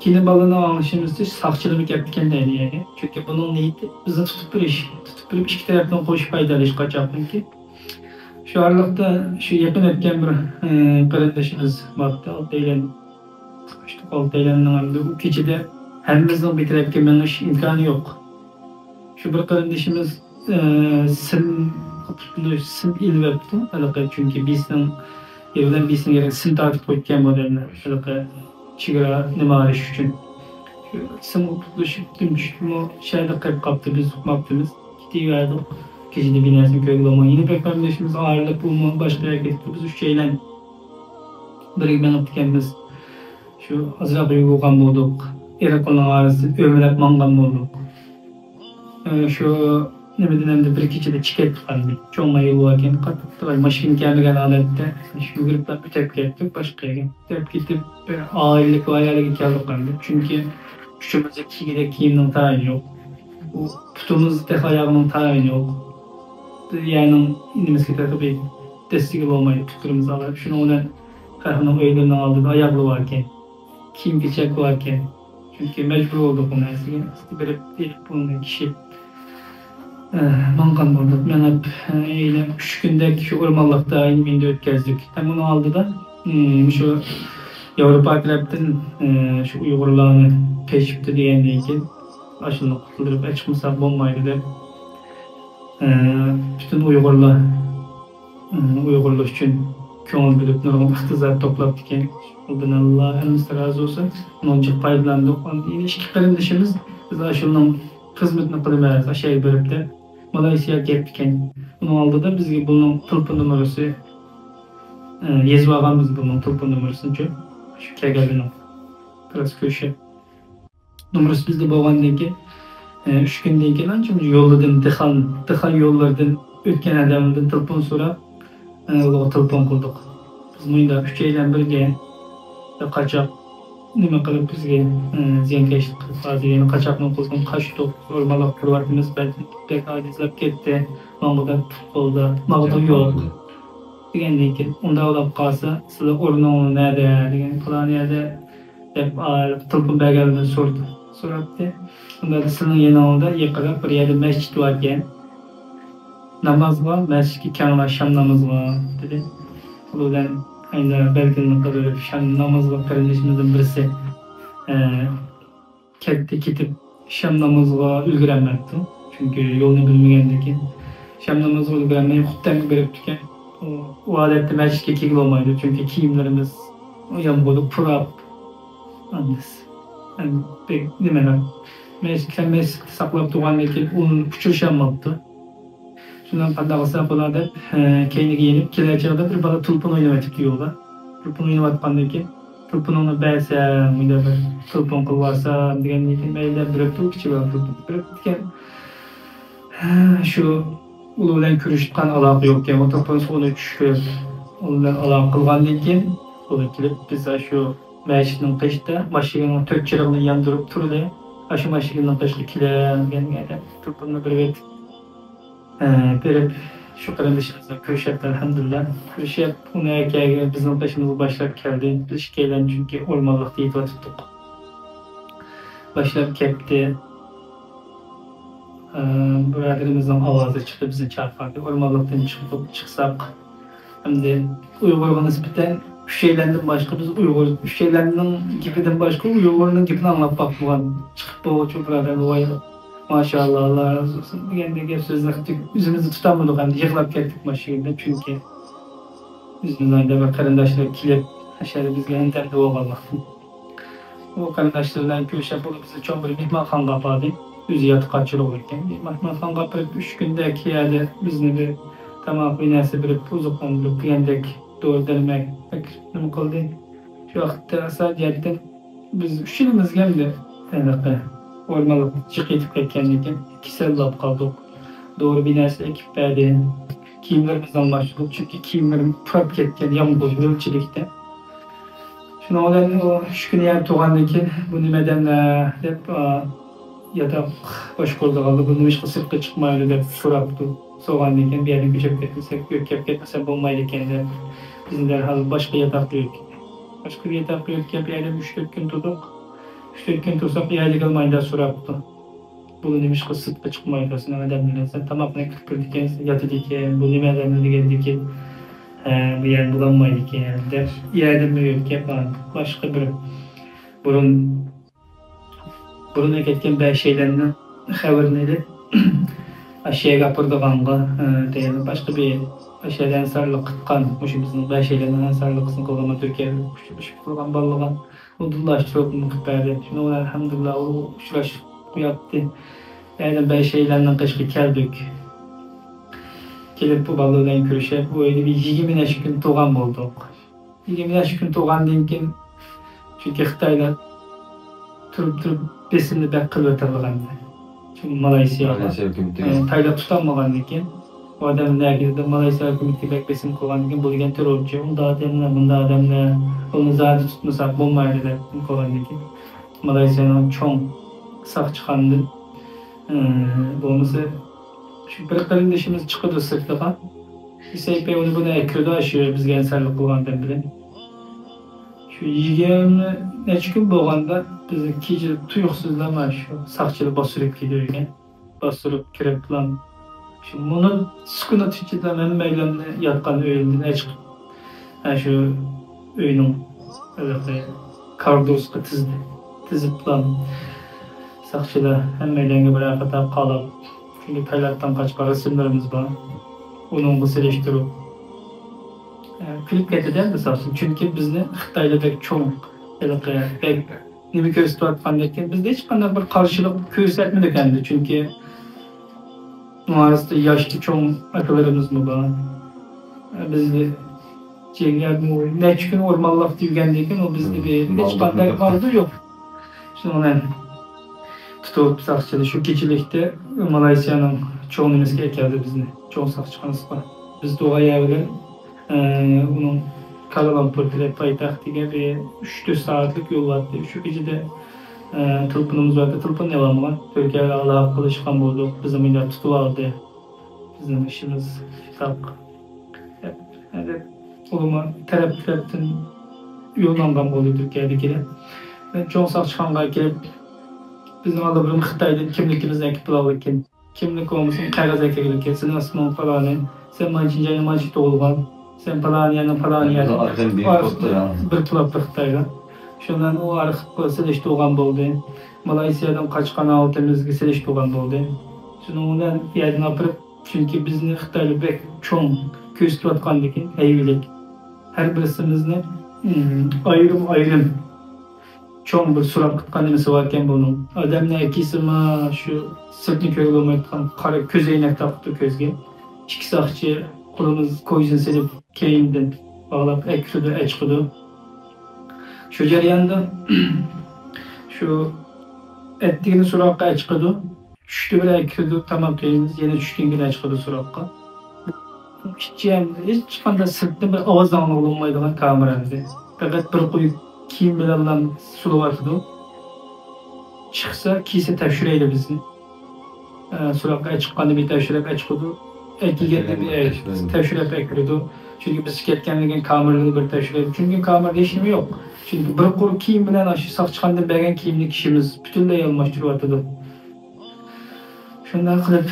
كېيىن بالىنىڭ ئاڭلىشىمىزچە ساقچىلىرىمۇ كەپتىكەن دەيدۇ يەرگە. چۈنكى بۇنىڭ نىيىتى بىزنى تۇتۇپ بېرىش، تۇتۇپ بېرىپ ئىككى تەرەپتىن قوشۇپ ھەيدەۋېلىش قاچاقنىڭكى. شۇ ئارىلىقتا شۇ يېقىن ئۆتكەن بىر، ئى، قېرىندىشىمىز بارتتى. ئالتەيلەن، ئالتەيلەننىڭ ئەمدى ئۇ كېچىدە ھەممىمىزنىڭ بىر تەرەپكە مېڭىش ئىمكانى يوق. شۇ بىر قېرىندىشىمىز، ئى، سىم، سىم ئېلىۋەپتۇ. ھېلىقى، چۈنكى بىسنىڭ، ئېرى بىلەن بىسنىڭ يېرىگە سىم تارتىپ قويۇپتىكەن بۇ ئادەملەر. ھېلىقى چېگرا نېمە ئارىش ئۈچۈن. شۇ سىم ئۇپۇقلىشىپ دۈم چۈشۈپمۇ شەھەردە قېلىپ قاپتۇ، بىز ئۇقماپتىمىز. كېتىۋەردۇق. كېچىدە بىر نەرسىنى كۆرگىلى بولمىغان. يەنە بىر قېرىندىشىمىز ئايرىلىپ، ئۇمۇ باشقا يەرگە كېتىپتۇ. بىز ئۈچەيلەن بىرگە مېڭىپتىكەنمىز. شۇ ئازراق يۈگۈرگەن بولدۇق. ئېرىقلارنىڭ ئارىسىدا ئۆمىلەپ ماڭغان بولدۇق. شۇ نېمىدىن ئەمدى بىر كېچىدە چىقىپ كەتتۇق ئەمدى. چوڭ يول باركەن، قاتتىق ماشىنا كەلمىگەن ھالەتتە يۈگۈرۈپلا ئۆتۈپ كەتتۇق باشقا يەرگە. ئۆتۈپ كېتىپ، بىر ئائىلىلىك ۋەقەلەرگە كەلدۇق ئەمدى. چۈنكى ئۈچىمىزدە كىيگۈدەك كىيىمنىڭ تايىنى يوق. ئۇ پۇتىمىزدا تېخى ئاياغنىڭ تايىنى يوق. يەرنىڭ نېمىسىگە تېخى بىر دەسسىگە بولمايدۇ، پۇتلىرىمىز ئاغرىپ. شۇنىڭ بىلەن خەقنىڭ ئۆيلىرىنىڭ ئالدىدا ئاياغلىرى باركەن. كىيىم-كېچەك باركەن. چۈنكى مەجبۇر بولدۇق ئۇ نەرسىگە. بېرىپ، بېرىپ ئۇنى كىشى، ئە، ماڭغان بولدۇق. مېڭىپ، ئە، ئەينەن ئۈچ كۈندەك شۇ ئورمانلىقتا ئەينىمىندە ئۆتكەزدۇك. ھەم ئۇنىڭ ئالدىدا، ئىم، شۇ ياۋروپا تەرەپتىن، ئە، شۇ ئۇيغۇرلارنى قېچىپتۇ دېگەندىن كېيىن، ئاشۇنداق قۇتۇلدۇرۇپ ئەچىقمىساق بولمايدۇ دەپ، ئە، پۈتۈن ئۇيغۇرلار ئۇيغۇرلار ئۈچۈن كۆڭۈل بۆلۈپ، نۇرغۇن ئىقتىساد توپلاپتىكەن. ئۇنىڭدىن ئاللا ھەممىسى رازى بولسۇن. ئۇنىڭ جىق پايدىلاندۇق. ئاندىن يەنە ئىككى قېرىندىشىمىز، بىز ئاشۇنىڭ خىزمىتىنى قىلىمىز، ئاشۇ يەرگە بېرىپ دەپ، مالايسىياغا كەپتىكەن. ئۇنىڭ ئالدىدا بىزگە بۇنىڭ تېلېفون نومۇرىسى، ئە، يېزىۋالغان بىز بۇنىڭ تېلېفون نومۇرىسىنىچۇ، شۇ كەلگەنلىرىنىڭ بىراز كۆرۈشۈپ. نومۇرىسى بىزدە بولغاندىن كېيىن، ئە، ئۈچ كۈندىن كېيىن ئانچە يولىدىن، دېھقان، دېھقان يوللىرىدىن ئۆتكەن ئادەملەردىن تېلېفون سوراپ، ئە، ئۇلارغا تېلېفون قىلدۇق. بىز مۇنداق ئۈچەيلەن بىرگە قاچاق نېمە قىلىپ بىزگە، ئە، زىيانكەشلىك قىلىپ، ھازىر يەنە قاچاقنىڭ قولىدىن قاچتۇق، ئورمانلىق تۇرۇۋاتىمىز، بەك، بەك ئاجىزلاپ كەتتى، ماڭغۇدەك پۇت قولدا، ماڭغۇدەك يوق دېگەندىن كېيىن، ئۇنداق بولۇپ قالسا، سىلەر ئورنۇڭلار نەدە دېگەن، پىلان يەردە دەپ، ئا، تېلېفون بەرگەنلىرىنى سورىدى، سوراپتۇ. ئۇندا سىلىنىڭ يېنىڭلاردا يېقىنراق بىر يەردە مەسچىت باركەن. نامازغا، مەسچىتكە كەڭلا شام نامىزىغا دېدى. بۇ بىلەن ئەينى بەلگىلىنىپ قالدى. شام نامىزىغا قېرىندىشىمىزدىن بىرسى، ئە، كەتتى، كېتىپ شام نامىزىغا ئۈلگۈرەلمەپتۇ. چۈنكى يولنى بىلمىگەندىكىن. شام نامىزىغا ئۈلگۈرەلمەي خۇپتەنگە بېرىپتىكەن. ئۇ، ئۇ ھالەتتە مەسچىتكە كىرگىلى بولمايدۇ. چۈنكى كىيىملىرىمىز يامغۇردا پۇراپ. ئاندىس. ئەم، بەك نېمە، مەسچىتكە، مەسچىتتە ساقلاپ تۇرغاندىن كېيىن ئۇنى ئۇچرىشالماپتۇ. شۇنداق قانداق قىلساق بولار دەپ، ئە، كەينىگە يېنىپ كېلەر چاغدا بىر بالا تۇلپۇن ئويناۋېتىپتۇ يولدا. تۇلپۇن ئويناۋاتقاندىن كېيىن، تۇلپۇنۇڭنى بەرسەم، مۇنداق بىر تۇلپۇن قىلىۋالسام دېگەندىن كېيىن، مەيلى دەپ بېرىپتۇ، كىچىك بالا تۇلپۇن بېرىپتىكەن. ھە، شۇ ئۇلار بىلەن كۆرۈشۈۋاتقان ئالاقە يوقكەن، ئۇ تۇلپۇن سۇغا چۈشۈپ، ئۇلار بىلەن ئالاقە قىلغاندىن كېيىن، ئۇلار كېلىپ، بىز شۇ مەسچىتنىڭ قېشىدا ماشىنىنىڭ تۆت چىرىغىنى ياندۇرۇپ تۇردى. ئاشۇ ماشىنىنىڭ قېشىغا كېلىڭ دېگەن، تۇلپۇننى بېرىۋېتىپ، ئە، بېرىپ، شۇ قېرىندىشىمىز بىلەن كۆرۈشۈپ، ئەلھەمدۇلىللا. كۆرۈشۈپ، ئۇنى ئەكەلگە بىزنىڭ قېشىمىزغا باشلاپ كەلدى. بىز ئىككىيلەن چۈنكى ئورمانلىقتا يېتىۋاتاتتۇق. باشلاپ كەپتى. ئە، بۇرادىرىمىزنىڭ ئاۋازى چىقتى، بىزنى چاقىردى. ئورمانلىقتىن چىقتۇق، چىقساق، ئەمدى ئۇيغۇرغا نىسبەتەن ئۈچەيلەندىن باشقا بىز ئۇيغۇر، ئۈچەيلەننىڭ گېپىدىن باشقا ئۇيغۇرنىڭ گېپىنى ئاڭلاپ باقمىغان. چىقىپ بولغۇچە بۇرادەر، ۋاي، ماشائاللا، ئاللا رازى بولسۇن دېگەندەك گەپ سۆزنى قىلدۇق. ئۆزىمىزنى تۇتالمىدۇق، ئەمدى يىغلاپ كەتتۇق ماشىنىدا، چۈنكى ئۆزىمىزنىڭ بىر قېرىنداشلىرى كېلىپ، ئاشۇ يەردە بىزگە ھەمدەردى بولغانلىقتىن. ئۇ قېرىنداشلىرى بىلەن كۆرۈشۈپ، ئۇلار بىزنى چوڭ بىر مېھمانخانىغا ئاپاردى. ئۆزى ياتىقى ئاچىلىق ئىكەن. مېھمانخانىغا ئاپىرىپ، ئۈچ كۈندەك يەردە بىزنى بىر تاماق، بىر نەرسە بېرىپ، ئوزۇقلاندۇرۇپ دېگەندەك، دورا دەرمەك نېمە قىلدى. شۇ ۋاقىتتا ھاسا جەھەتتىن بىز ئۈچىمىزگە ئەمدى ھېلىقى ئورمانلىق جىق يېتىپ كەتكەندىن كېيىن كېسەللەپ قالدۇق. دورا، بىر نەرسە ئەكىپ بەردى. كىيىملىرىمىزنى ئالماشتۇردۇق، چۈنكى كىيىملىرىم پۇراپ كەتكەن يامغۇر، نۆلچىلىكتە. شۇنىڭ بىلەن ئۇ ئۈچ كۈن يەنە تۇرغاندىن كېيىن، بۇ نېمە ئادەملەر دەپ، ئا، ياتاق باشقۇرىدىغانلار، بۇ نېمىشقا سىرتقا چىقمايدۇ دەپ سوراپتۇ. سوراغاندىن كېيىن، بۇ يەردىن كۆچۈپ كەتمىسەك، كۆچۈپ كەتمىسەك بولمايدىكەن دەپ، بىزنى دەرھال باشقا ياتاققا يۆتكىدى. باشقا بىر ياتاققا يۆتكەپ، بۇ يەردە ئۈچ تۆت كۈن تۇردۇق. ئۈچ تۆت كۈن تۇرساق، بۇ يەردىكىلەر مايدا سوراپتۇ. بۇ نېمىشقا سىرتقا چىقمايدۇ؟ سېنىڭ ئادەملىرىڭ، سەن تاماقنى قىلىپ بېرىدىكەنسەن، ياتىدىكەن، بۇ نېمە ئادەملەر دېگەندىكىن، ھە، بۇ يەردە بولالمايدىكەن دەپ، يەردىن بىر ئۆتكەپ، باشقا بىر بۇرۇن، بۇرۇن كەتكەن بەشەيلەننىڭ خەۋىرىنى ئېلىپ، ئاشۇ يەرگە ئاپىرىدىغانغا، ھە، دېگەن باشقا بىر ئاشۇ يەردە ئەنسارلىق قىلغان، مۇشۇ بىزنىڭ بەشەيلەننىڭ ئەنسارلىقىسىنى قىلغان، تۈركىيەدە ئۇچرىشىپ قالغان بالىلىغا ئۇدۇللاشتۇرۇپ نېمە قىلىپ بەردى. شۇنىڭ بىلەن ئەلھەمدۇلىللا ئۇ ئۇچراشلىق قوياتتى. ئەدە بەشەيلەننىڭ قېشىغا كەلدۇك. كېلىپ بۇ بالا بىلەن كۆرۈشۈپ، بۇ ئۆيدە بىر يىگىرمە نەچچە كۈن تۇرغان بولدۇق. يىگىرمە نەچچە كۈن تۇرغاندىن كېيىن، چۈنكى خىتايلار تۇرۇپ تۇرۇپ بېسىمنى بەك قىلىۋېتىدىغان. مالايسىياغا، مالايسىيا ھۆكۈمىتىگە. ئە، تايلاپ تۇتالمىغاندىن كېيىن، ئۇ ئادەمنى نەگە دەپ مالايسىيا ھۆكۈمىتىگە بەك بېسىم قىلغاندىن كېيىن، بۇ دېگەن تېررورچى، ئۇنداق ئادەملەر، مۇنداق ئادەملەر، ئۇنى زادى تۇتمىساق بولمايدۇ دەپ قىلغاندىن كېيىن، مالايسىيانىڭ چوڭ ساقچىخانىدىن، ئە، بولمىسا شۇ بىر قېرىندىشىمىز چىقىدۇ سىرتىغا. سەيپەي ئۇنى بۇنى ئەكىرىدۇ، شۇ بىزگە ئەنسارلىق قىلغان ئادەم بىلەن. شۇ يىگىرمە نەچچە كۈن بولغاندا، بىزنى كېچىدە تۇيۇقسىزلا مانا شۇ ساقچىلار باستۇرۇپ كېلىۋەرگەن. باستۇرۇپ كىرىپلا، شۇ مىنۇت، سېكۇنت ئىچىدە ھەممەيلەننى ياتقان ئۆيۈمدىن ئەچىقىپ، ھە، شۇ ئۆينىڭ ھېلىقى كارىدورىسىغا تىزدى. تىزىپلا، ساقچىلار ھەممەيلەنگە بىرەر قاتار قالاپ، چۈنكى تايلاندتىن قاچقان رەسىملىرىمىز بار. ئۇنىڭغا سېلىشتۇرۇپ، ئە، كۈلۈپ كەتتى-دە، مىسال ئۈچۈن. چۈنكى بىزنى خىتايلار بەك چوڭ، ھېلىقى بەك نېمە كۆرسىتىۋاتقاندەك، بىز ھېچقانداق بىر قارشىلىق كۆرسەتمىدۇق ئەمدى. چۈنكى ئۇنىڭ ئارىسىدا ياشتا چوڭ ئاكىلىرىمىزمۇ بار. بىز جەڭگە نەچچە كۈن ئورمانلىقتا يۈرگەندىن كېيىن، ئۇ بىزدە بىر ھېچقانداق ئارزۇ يوق. شۇنىڭ بىلەن تۇتۇپ، ساقچىلار شۇ كېچىلىكتە مالايسىيانىڭ چوڭ نېمىسىگە ئەكەلدى بىزنى، چوڭ ساقچىخانىسىغا. بىز تۇرغان يەر بىلەن، ئە، ئۇنىڭ كالالامپۇر تەرەپ پايتەختىگە بىر ئۈچ تۆت سائەتلىك يول بارتى. شۇ كېچىدە، ئە، تېلېفونىمىز بارتى، تېلېفوننى ئالالمىغان. تۈركىيەگە ئالاقە قىلىشقان بولدۇق، بىزنى مۇنداق تۇتۇۋالدى. بىزنىڭ ئىشىمىز شۇنداق. ئۇلىما تەرەپ تەرەپتىن يوللانغان بولدى تۈركىيەدىكىلەر. چوڭ ساقچىخانىغا كىرىپ، بىزنىڭ ئالدى بۇرۇن خىتايدىن كىملىكىمىزنى ئەكىپ بېرىۋالغان. كىملىك بولمىسا قەغەز ئەكەلگىلى كەلسىلا، ئىسمىڭ پالانى، سەن مانچە جاينىڭ مانچە تۇغۇلغان، سەن پالانى يەرنىڭ پالانى يەردە. ئارخىپ بىر پۇلاپتۇ خىتايلار. شۇنىڭ بىلەن ئۇ ئارخىپقا سېلىشتۇرغان بولدى. مالايسىيادىن قاچقان ھالىتىمىزگە سېلىشتۇرغان بولدى. شۇنىڭ بىلەن يەردىن ئاپىرىپ، چۈنكى بىزنى خىتايلار بەك چوڭ كۆرسىتىۋاتقاندىكىن ھەيۋىلىك. ھەر بىرسىمىزنى، ئىم، ئايرىم-ئايرىم چوڭ بىر سوراق قىلغان نېمىسى باركەن بۇنىڭ. ئادەمنى ئەكىسىمۇ شۇ سىرتنى كۆرگىلى بولمايدىغان قارا كۆزەينەك تاقىپتۇ كۆزگە. ئىككى ساقچى قولىمىز كويزىنى سېلىپ كەينىدىن باغلاپ ئەكىرىدۇ، ئەچىقىدۇ. شۇ جەرياندا شۇ ئەتىگىنى سوراققا ئەچىقىدۇ. چۈشتە بىر ئەكىرىدۇ، تاماق يەيمىز، يەنە چۈشتىن كېيىن ئەچىقىدۇ سوراققا. ئىچى ھەم ھېچقانداق سىرتتىن بىر ئاۋاز ئاڭلىغىلى بولمايدىغان كامېرا ئىدى. پەقەت بىر قۇيۇق كىيىم بىلەنلا سولىۋاتىدۇ. چىقسا، كىيسە تەكشۈرەيدۇ بىزنى. ئە، سوراققا ئەچىققاندا بىر تەكشۈرۈپ ئەچىقىدۇ. ئەكىلگەندە بىر تەكشۈرۈپ ئەكىرىدۇ. چۈنكى بىز كەتكەندىن كېيىن كامېرىلارنى بىر تەكشۈرەيدۇ. چۈنكى كامېرىدا ھېچنېمە يوق. چۈنكى بىر قۇر كىيىم بىلەن ئاشۇ ساقچىخانىدىن بەرگەن كىيىمنى كىشىمىز پۈتۈنلەي ئالماشتۇرۇۋاتىدۇ. شۇنداق قىلىپ،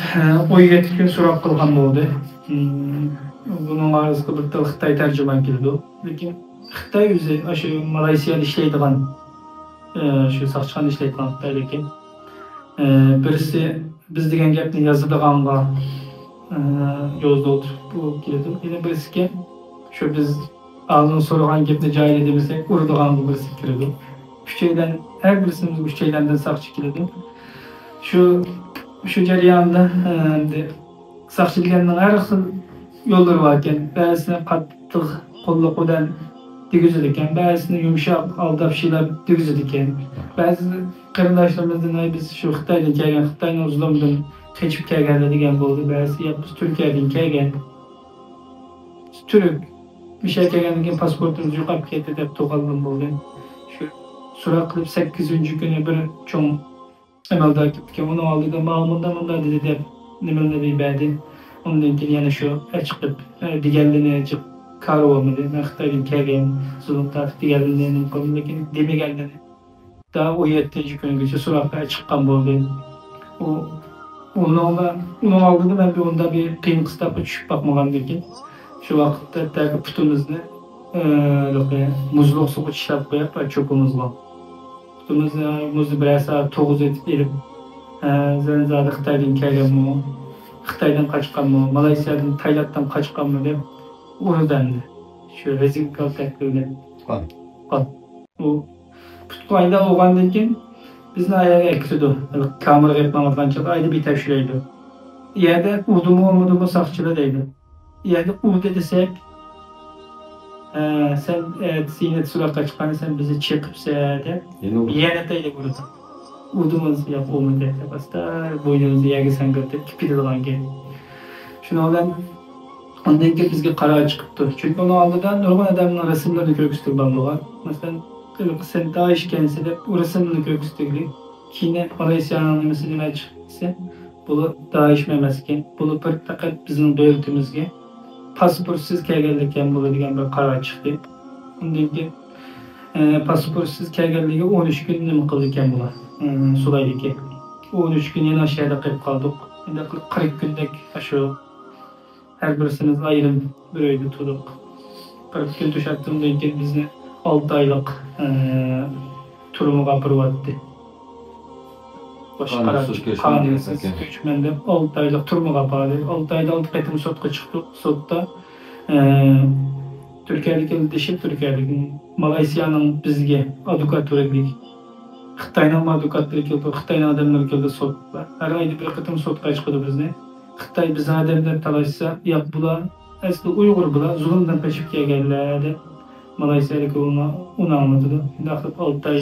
ئون يەتتە كۈن سوراق قىلغان بولدى. بۇنىڭ ئارىسىدا بىر تال خىتاي تەرجىمان كېلىدۇ. لېكىن خىتاي ئۆزى ئاشۇ مالايسىيادا ئىشلەيدىغان، شۇ ساقچىخانىدا ئىشلەيدىغان خىتاي لېكىن. بىرسى بىز دېگەن گەپنى يازىدىغانغا، يولدا ئولتۇرۇپ كېلىدۇ. يەنە بىرسىكەن، شۇ بىز ئالدىن سورىغان گەپنى جايىدا دېمىسەك، ئۇرىدىغانغا بىرسى كىرىدۇ. ئۈچەيلەن، ھەر بىرسىمىزگە ئۈچەيلەندىن ساقچى كېلىدۇ. شۇ، شۇ جەرياندا، ئە، ئەمدى ساقچى دېگەننىڭ ھەر خىل يوللىرى باركەن. بەزىسىنى قاتتىق قوللۇق بىلەن دېگۈزىدىكەن، بەزىسىنى يۇمشاق ئالداپ شىلاپ دېگۈزىدىكەن. بەزى قېرىنداشلىرىمىزدىن، ھەي، بىز شۇ خىتايدىن كەلگەن، خىتاينىڭ زۇلۇمىدىن قېچىپ كەلگەنلەر دېگەن بولدى. بەزىسى، ياق، بىز تۈركىيەدىن كەلگەن. تۈرك. مۇشۇ يەرگە كەلگەندىن كېيىن پاسپورتىمىز يوقاپ كەتتى دەپ تۇرغانلىرىم بولدى. شۇ سوراق قىلىپ سەككىزىنچى كۈنى بىر چوڭ ئەمەلدار كېلىپتىكەن. ئۇنىڭ ئالدىدا ماڭا مۇنداق مۇنداق دېدى دەپ نېمىلىنى بەردى. ئۇندىن كېيىن يەنە شۇ ئەچىقىپ، ئە، دېگەنلىرىنى جىق كارى بولمىدى. مەن خىتايدىن كەلگەن، زۇلۇم تارتىپ دېگەنلىرىنى نېمە قىلدىم، لېكىن دېمىگەنلىرىنى. دەل ئون يەتتىنچى كۈنگىچە سوراققا چىققان بولدى. ئۇ، ئۇنىڭدا، ئۇنىڭ ئالدىدا مەن بىر ئۇنداق بىر قىيىن قىستاققا چۈشۈپ باقمىغاندىكىن، شۇ ۋاقىتتا دەل پۇتىمىزنى، ئە، مۇزلۇق سۇغا چىشلاپ قويۇپ، چوپىمىزغا. پۇتىمىزنى، مۇزنى بىرەر سائەت توغرا ئېتىپ ئېلىپ، ئە، زەنزادە خىتايدىن كەلگەنمۇ، خىتايدىن قاچقانمۇ، مالايسىيادىن، تايلاندتىن قاچقانمۇ دەپ ئۇرىدۇ ئەمدى. شۇ رېزىنكا تەكلىپىنى. قان. قان. ئۇ پۇتقا ئايدا بولغاندىن كېيىن بىزنى ئاياغ ئەكىرىدۇ. كامېرا قېلىپ ماڭىدىغان چاغدا ئايدا بىر تەكشۈرەيدۇ. يەردە ئۇردىمۇ، ئۇرمىدىمۇ ساقچىلار دەيدۇ. يەردە ئۇردى دېسەك، ئە، سەن، ئە، سېنى سوراققا چىققاندا سەن بىزنى چېقىپسەن دەپ يەنە ئۇردى. يەنە تەيدە ئۇرىدۇ. ئۇدۇمىز ياق ئۇمۇ دەپ ئاستا بوينىمىزنى يەرگە سەڭگىرتىپ كېتىدىغان گەپ. شۇنىڭ بىلەن ئاندىن كېيىن بىزگە قارار چىقىپتۇ. چۈنكى ئۇنىڭ ئالدىدا نۇرغۇن ئادەمنىڭ رەسىملىرىنى كۆرگۈزتۈم بالىلارغا. مەسىلەن، سەن دائىش ئىكەنسەن دەپ ئۇ رەسىمنى كۆرگۈزدۈم. كېيىن مالايسىيانىڭ نېمىسى نېمە چىقسا، بۇلار دائىشمۇ ئەمەسكەن. بۇلار بىر پەقەت بىزنىڭ دۆلىتىمىزگە پاسپورتسىز كەلگەنلىكەن بۇلار دېگەن بىر قارار چىقتى. ئۇندىن كېيىن، ئە، پاسپورتسىز كەلگەنلىكى ئون ئۈچ كۈن نېمە قىلىدىكەن بۇلار، ئە، سۇلايدىكەن. ئون ئۈچ كۈن يەنە ئاشۇ يەردە قېلىپ قالدۇق. ئەمدى قىرىق كۈندەك ئاشۇ ھەر بىرسىمىز ئايرىم بىر ئۆيدە تۇردۇق. قىرىق كۈن توشاتتىمدىن كېيىن بىزنى ئالتە ئايلىق، ئە، تۈرمىگە ئاپىرىۋەتتى. باشقا قانۇنسىز قانۇنسىز كۆچمەن. كۆچمەن دەپ ئالتە ئايلىق تۈرمىگە ئاپاردى. ئالتە ئايدا ئالتە قېتىم سوتقا چىقتۇق. سوتتا، ئە، تۈركىيەدىكى ئىلدىشىپ، تۈركىيەدىكى، مالايسىيانىڭ بىزگە ئادۋوكاتلىرى، خىتاينىڭ ئادۋوكاتلىرى كېلىدۇ، خىتاينىڭ ئادەملىرى كېلىدۇ سوتقا. ھەر ئايدا بىر قېتىم سوتقا چىقىدۇ بىزنى. خىتاي بىزنىڭ ئادەم دەپ تالاشسا، ياق، بۇلار ئەسلى ئۇيغۇر، بۇلار زۇلۇمدىن قېچىپ كەلگەنلەر دەپ مالايسىيەدىكى ئۇنى، ئۇنى ئاڭلىتىدۇ. شۇنداق قىلىپ ئالتە ئاي،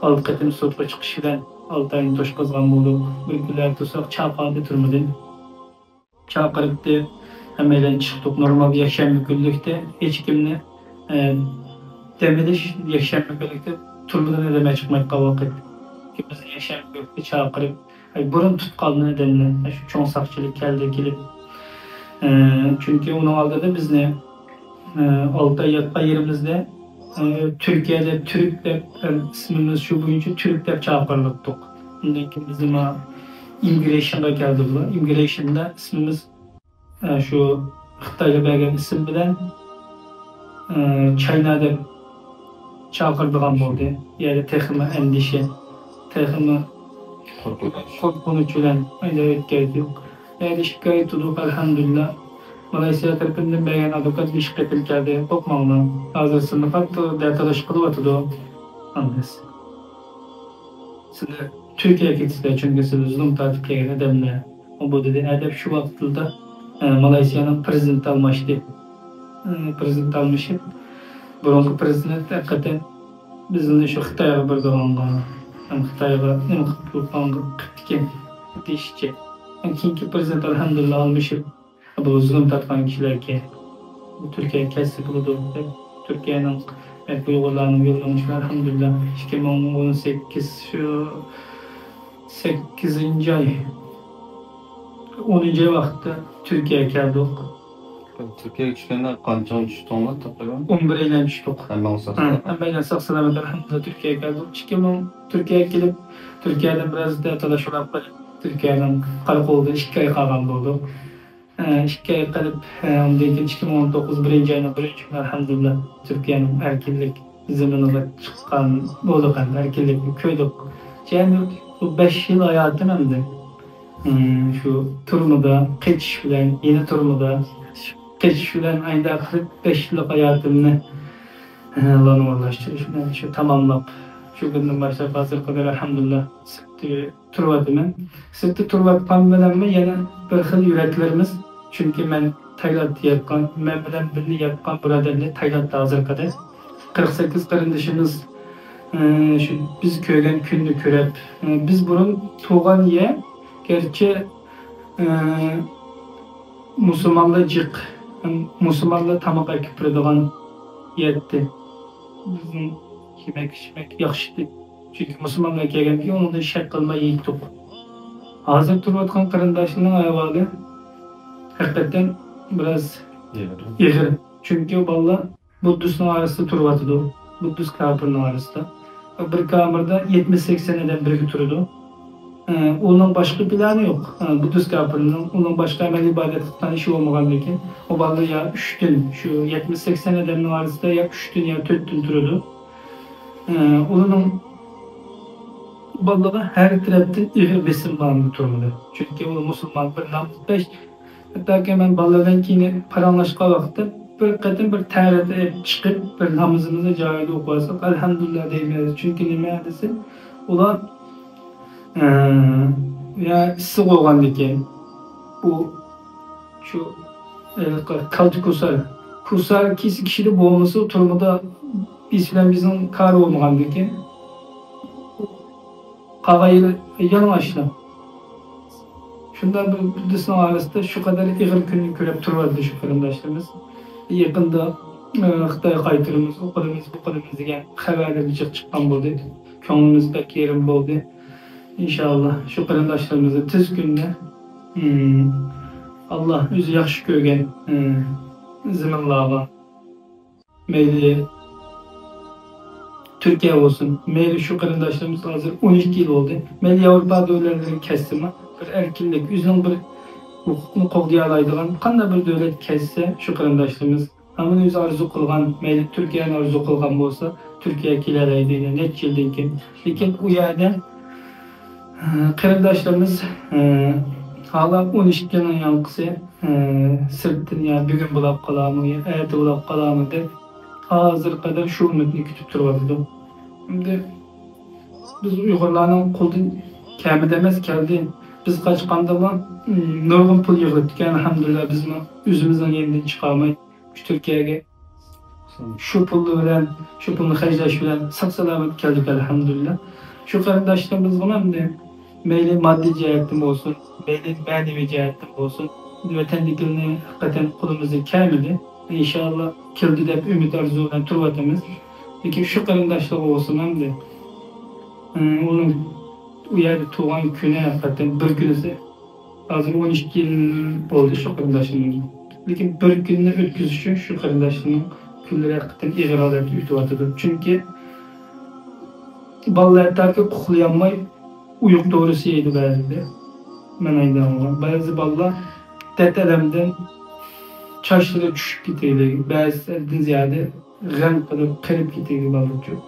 ئالتە قېتىم سوتقا چىقىش بىلەن ئالتە ئاينى توشقۇزغان بولدۇق. بىر كۈنلەر تۇرساق چاقىردى تۈرمىدىن. چاقىرىپتى. ھەممەيلەن چىقتۇق. نورمال يەكشەنبە كۈنلۈكتە ھېچكىمنى، ئە، دەم ئېلىش يەكشەنبە كۈنلۈكتە تۈرمىدىن ئادەم چىقمايدىغان ۋاقىت. بىزنى يەكشەنبە كۈنلۈكتە چاقىرىپ، ئەي، بۇرۇن تۇتقانلىرى ئادەملەر، ئەي، شۇ چوڭ ساقچىلىق كەلدى كېلىپ. ئە، چۈنكى ئۇنىڭ ئالدىدا بىزنى، ئە، ئالتە ئاي ياتقان يېرىمىزدە، ئە، تۈركىيەدە تۈرك دەپ، ئە، ئىسمىمىز شۇ بويىچە تۈرك دەپ چاقىرىلىپتۇق. ئۇندىن كېيىن بىزنى ما ئىممىگرېيشنغا كەلدى بۇلار. ئىممىگرېيشندا ئىسمىمىز، ئە، شۇ خىتايغا بەرگەن ئىسىم بىلەن، ئە، چاينا دەپ چاقىرىدىغان بولدى. يەنى تېخىمۇ ئەندىشە، تېخىمۇ قورقۇنچ. قورقۇنچ بىلەن ئايلاپ ئۆتكەزدۇق. يەنى ئىككى ئاي تۇردۇق، ئەلھەمدۇلىللا. مالايسىيا تەرىپىندىن بەرگەن ئادۋوكات بىر قېتىم كەلدى. قورقماڭلار، ھازىر سىلىنى قاتتىق دەتالاش قىلىۋاتىدۇ. ئاندىن سىلەر تۈركىيەگە كېتىسىلەر، چۈنكى سىلەر زۇلۇم تارتىپ كەلگەن ئادەملەر. ئۇ بۇ دېدى، ئەدەپ شۇ ۋاقىتلىدا، ئە، مالايسىيانىڭ پىرېزىدېنتى ئالماشتى. ئە، پىرېزىدېنت ئالمىشىپ، بۇرۇنقى پىرېزىدېنت ھەقىقەتەن بىزنى شۇ خىتايغا بېرىدىغانغا، ھەم خىتايغا نېمە قىلىپ تۇرغانغا قىپتىكەن دېيىشىچە. كېيىنكى پىرېزىدېنت ئەلھەمدۇلىللا ئالمىشىپ، بۇ زۇلۇم تارتقان كىشىلەرگە بۇ تۈركىيەگە كەلسە بولىدۇ دەپ، تۈركىيەنىڭ، ئە، ئۇيغۇرلارنىڭ يوللىنىشى ئەلھەمدۇلىللا ئىككى مىڭ ئون سەككىز شۇ سەككىزىنچى ئاي، ئونىنچى ئاي ۋاقىتتا تۈركىيەگە كەلدۇق. تۈركىيەگە چۈشكەندە قانچىغا چۈشتۈڭلار تەقرىبەن؟ ئون بىر ئايلان چۈشتۇق. ھەممىڭىز ساق ھە، سالامەت؟ ھەممەيلەن ساق سالامەت، ئەلھەمدۇلىللا، تۈركىيەگە كەلدۇق. ئىككى مىڭ، تۈركىيەگە كېلىپ، تۈركىيەدىن بىراز دەتالاش قىلىپ، تۈركىيەنىڭ قاراقولىدا ئىككى ئاي قالغان بولدۇق. ئە، ئىككى ئاي قېلىپ، ئە، ئۇندىن كېيىن ئىككى مىڭ ئون توققۇز بىرىنچى ئاينىڭ بىرىنچى كۈنى، ئەلھەمدۇلىللا، تۈركىيەنىڭ ئەركىنلىك زېمىنىغا چىققان بولدۇق، ئەمدى ئەركىنلىكنى كۆردۇق. يەنى بۇ بەش يىل ھاياتىم ئەمدى، ئىم، شۇ تۈرمىدە قېچىش بىلەن، يەنە تۈرمىدە قېچىش بىلەن ئايدا قىلىپ بەش يىللىق ھاياتىمنى، ئە، لانىۋاللاشتۇرۇش بىلەن شۇ تاماملاپ، شۇ كۈندىن باشلاپ ھازىرغا قەدەر، ئەلھەمدۇلىللا، سىرتتا تۇرۇۋاتىمەن. سىرتتا تۇرۇۋاتقان بىلەنمۇ يەنە بىر خىل يۈرەكلىرىمىز، چۈنكى مەن تايلاندتا ياتقان، مەن بىلەن بىللە ياتقان بۇرادەرلەر تايلاندتا ھازىرغا قەدەر. قىرىق سەككىز قېرىندىشىمىز، ئى، شۇ بىز كۆرگەن كۈننى كۆرۈپ، ئى، بىز بۇرۇن تۇغان يەر، گەرچە، ئى، مۇسۇلمانلار جىق، مۇسۇلمانلار تاماق ئەكىپ بېرىدىغان يەر ئىدى. بىزنىڭ يېمەك ئىچمەك ياخشى ئىدى. چۈنكى مۇسۇلمانلار كەلگەندىكىن ئۇنىڭدىن شەك قىلماي يېيىتتۇق. ھازىر تۇرۇۋاتقان قېرىنداشلارنىڭ ئەھۋالى ھەقىقەتەن بىراز ئېغىر. ئېغىر. چۈنكى ئۇ بالىلار بۇددىستنىڭ ئارىسىدا تۇرۇۋاتىدۇ. بۇددىست كاپىرنىڭ ئارىسىدا. بىر كامېردا يەتمىش سەكسەن ئادەم بىرگە تۇرىدۇ. ئە، ئۇنىڭ باشقا پىلانى يوق. ئە، بۇددىست كاپىرنىڭ، ئۇنىڭ باشقا ئەمەلىي ئىبادەت قىلىدىغان ئىشى بولمىغاندىكىن، ئۇ بالىلار يا ئۈچتىن، شۇ يەتمىش سەكسەن ئادەمنىڭ ئارىسىدا يا ئۈچتىن يا تۆتتىن تۇرىدۇ. ئە، ئۇلارنىڭ بالىلارغا ھەر تەرەپتىن ئېغىر بېسىم بار تۈرمىدە. چۈنكى ئۇلار مۇسۇلمان، بىر نامۇس، بەش، ھەتتاكى مەن بالىلار بىلەن كېيىن پاراڭلاشقان ۋاقىتتا بىر قېتىم بىر تەرەت ئېلىپ چىقىپ، بىر نامىزىمىزنى جايىدا ئوقۇۋالساق، ئەلھەمدۇلىللا دەيمىز. چۈنكى نېمە دېسە، ئۇلار، ئە، يا ئىسسىق بولغاندىكىن، ئۇ شۇ، ئە، كالتە كوسار، كوسار كېسە كىشىدە بولمىسا، تۈرمىدە ئىسلامىزمنىڭ كارى بولمىغاندىكىن، ئاغا يېلى يالىڭاچلا. شۇنداق بىر بىردىسىنىڭ ئارىسىدا شۇ قەدەر ئېغىر كۈننى كۆرۈپ تۇرۇۋاتىدۇ شۇ قېرىنداشلىرىمىز. يېقىندا، ئە، خىتايغا قايتۇرىمىز، ئۇ قىلىمىز، بۇ قىلىمىز دېگەن خەۋەرلەر جىق چىققان بولدى. كۆڭلىمىز بەك يېرىم بولدى. ئىنشاللا شۇ قېرىنداشلىرىمىزنى تېز كۈندە، ئىم، ئاللا ئۆزى ياخشى كۆرگەن، ئە، زېمىنلارغا، مەيلى تۈركىيە بولسۇن، مەيلى شۇ قېرىنداشلىرىمىز ھازىر ئون ئىككى يىل بولدى. مەيلى ياۋروپا دۆلەتلىرىگە كەتسىمۇ، بىر ئەركىنلىك، ئۆزىنىڭ بىر ھوقۇقىنى قوغدىيالايدىغان قانداق بىر دۆلەتكە كەتسە، شۇ قېرىنداشلىرىمىز ھامان ئۆزى ئارزۇ قىلغان، مەيلى تۈركىيەنى ئارزۇ قىلغان بولسا، تۈركىيەگە كېلەلەيدۇ، يەنە نەچچە يىلدىن كېيىن. لېكىن ئۇ يەردە، ئە، قېرىنداشلىرىمىز، ئە، ھالا ئون ئىككىنىڭ ياڭقىسى، ئە، سىرتتىن يا بۈگۈن بولاپ قالارمۇ، يا ئەتە بولاپ قالارمۇ دەپ، ھازىرغا قەدەر شۇ ئۈمىدنى كۈتۈپ تۇرۇۋاتىدۇ. ئەمدى بىز ئۇيغۇرلارنىڭ قولىدىن كەلمىدى ئەمەس، كەلدى. بىز قاچقاندىلا، ئىم، نۇرغۇن پۇل يىغلىتىپتىكەن، ئەلھەمدۇلىللا، بىزمۇ ئۆزىمىزنىڭ يېنىدىن چىقالماي، شۇ تۈركىيەگە شۇ پۇل بىلەن، شۇ پۇلنى خەجلەش بىلەن ساق-سالامەت كەلدۇق، ئەلھەمدۇلىللا. شۇ قېرىنداشلىرىمىزغىمۇ ئەمدى مەيلى ماددىي جەھەتتىن بولسۇن، مەيلى مەنىۋى جەھەتتىن بولسۇن، ۋەتەندىكىلىرىنى ھەقىقەتەن قولىمىزدىن كەلمىدى. ئىنشاللا كېلىدۇ دەپ ئۈمىد ئارزۇ بىلەن تۇرۇۋاتىمىز. لېكىن شۇ قېرىنداشلارغا بولسۇن ئەمدى، ئۇنىڭ ئۇ يەردە تۇغان كۈنى ھەقىقەتەن بىر كۈنىسى ھازىر ئون ئىككى يىل بولدى شۇ قېرىنداشلىرىمنىڭ. لېكىن بىر كۈننى ئۆتكۈزۈش ئۈچۈن شۇ قېرىنداشلىرىمنىڭ كۈنلىرى ھەقىقەتەن ئېغىر ھالەتتە ئۆتۈۋاتىدۇ. چۈنكى بالىلار ھەتتاكى ئۇخلىيالماي ئۇيقۇ دورىسى يەيدۇ بەزىدە. مەن ئايدىغانغا. بەزى بالىلار دەرد ئەلەمدىن چاچلىرى چۈشۈپ كېتىدۇ. بەزىدىن زىيادە غەم قىلىپ، قېرىپ كېتىدۇ بالىلار.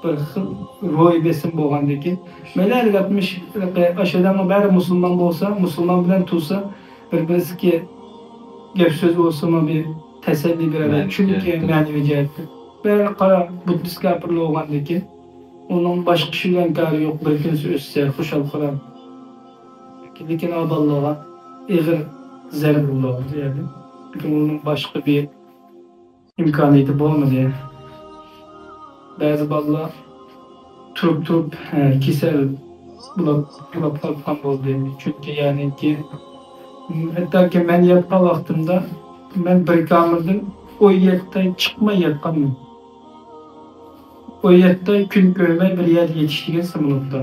بىر خىل روھىي بېسىم بولغاندىن كېيىن، مەيلى ئەللىك ئاتمىش ئاشۇ ئادەمنىڭ بەرى مۇسۇلمان بولسا، مۇسۇلمان بىلەن تۇرسا، بىر-بىرسىگە گەپ-سۆز بولسىمۇ بىر تەسەللى بېرەلەيدۇ. مەنىۋى چۈنكى جەھەتتىن. مەنىۋى جەھەتتىن. بەرى قارا بۇددىست كاپىرلار بولغاندىن كېيىن، ئۇنىڭ باشقا كىشى بىلەن كارى يوق، بىر كۈنسى ئۆتسە، خۇشال-خۇرام. لېكىن ئا بالىلارغا ئېغىر زەربە بولىدۇ بۇ يەردە. لېكىن ئۇنىڭ باشقا بىر ئىمكانىيىتى بولمىدى. بەزى بالىلار تۇرۇپ-تۇرۇپ، ھە، كېسەل بولۇپ، بولۇپ قالغان بولدى. چۈنكى، يەنىكى، ھەتتاكى مەن ياتقان ۋاقتىمدا مەن بىر كامېردىن ئون يەتتە ئاي چىقماي ياتقانمەن. ئون يەتتە ئاي كۈن كۆرمەي بىر يەردە يېتىش دېگەن ساموليوتتا.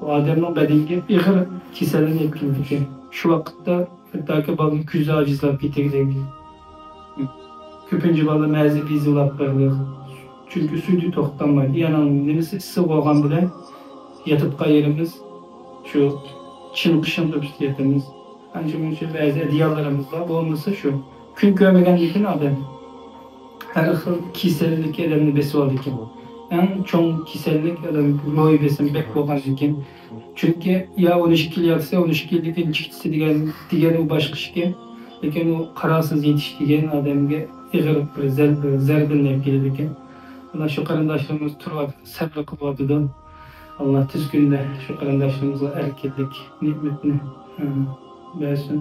بۇ ئادەمنىڭ بەدىنىگە ئېغىر كېسەللىك يەتكۈزىدىكەن. شۇ ۋاقىتتا ھەتتاكى بالىنىڭ كۆزى ئاجىزلاپ كېتىدىكەن. كۆپىنچە بالىلار مەزى بېزى بولاپ قالىدۇ. چۈنكى سۈيدۈك توختىمايدۇ. يەنى نېمىسى ئىسسىق بولغان بىلەن ياتىدىغان يېرىمىز شۇ چىن قىشىڭ تۆپىسىدە ياتىمىز. ئانچە-مۇنچە بەزى ئەدىياللىرىمىز بار. بولمىسا شۇ كۈن كۆرمىگەندىكىن ئادەم ھەر خىل كېسەللىك ئادەمنى بېسىۋالىدىكەن. ئەڭ چوڭ كېسەللىك ئادەم روھىي بېسىم بەك بولغاندىكىن. چۈنكى يا ئون ئىككى يىل ياتسا، ئون ئىككى يىلدىن كېيىن چىقسا دېگەن، دېگەن ئۇ باشقا ئىشكەن. لېكىن ئۇ قارارسىز يېتىش دېگەن ئادەمگە ئېغىر بىر زەربە، زەربىنى ئېلىپ كېلىدىكەن. مانا شۇ قېرىنداشلىرىمىز تۇرۇۋاتىدۇ، سەبرى قىلىۋاتىدۇ. ئاللا تېز كۈندە شۇ قېرىنداشلىرىمىزغا ئەركىنلىك نېمىتىنى، ئە، بەرسۇن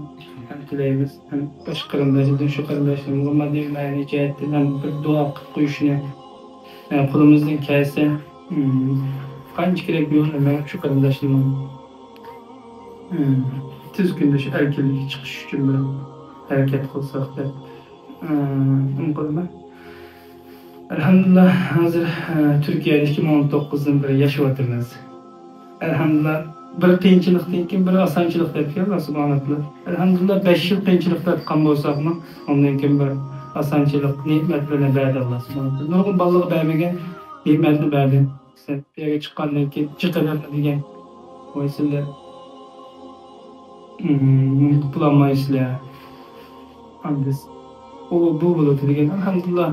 ھەم تىلەيمىز. ھەم باشقا قېرىنداشلاردىن شۇ قېرىنداشلىرىمىزغا ماددىي مەنىۋى جەھەتتىن ھەم بىر دۇئا قىلىپ قويۇشنى، ئە، قولىمىزدىن كەلسە، ئىم، قانچە كېرەك يولنى مېڭىپ شۇ قېرىنداشلىرىمىز، ئىم، تېز كۈندە شۇ ئەركىنلىككە چىقىش ئۈچۈن بىر ھەرىكەت قىلساق دەپ، ئە، ئۈمىد قىلىمەن. ئەلھەمدۇلىللا، ھازىر، ئە، تۈركىيەدە ئىككى مىڭ ئون توققۇزدىن بېرى ياشاۋاتىمىز. ئەلھەمدۇلىللا، بىر قىيىنچىلىقتىن كېيىن بىر ئاسانچىلىق دەپتۇ ئاللا سۇبھانەھۇ ۋە تائالا. ئەلھەمدۇلىللا، بەش يىل قىيىنچىلىق تارتقان بولساقمۇ، ئاندىن كېيىن بىر ئاسانچىلىق نېمەت بىلەن بەردى ئاللا سۇبھانەھۇ ۋە تائالا. نۇرغۇن بالىلارغا بەرمىگەن نېمەتنى بەردى. سەن بۇ يەرگە چىققاندىن كېيىن جىق ئادەمنى دېگەن، ۋاي سىلەر، ئىم، قۇتۇلالمايسىلەر. ئاندىن ئۇ بۇ بولىدۇ دېگەن. ئەلھەمدۇلىللا،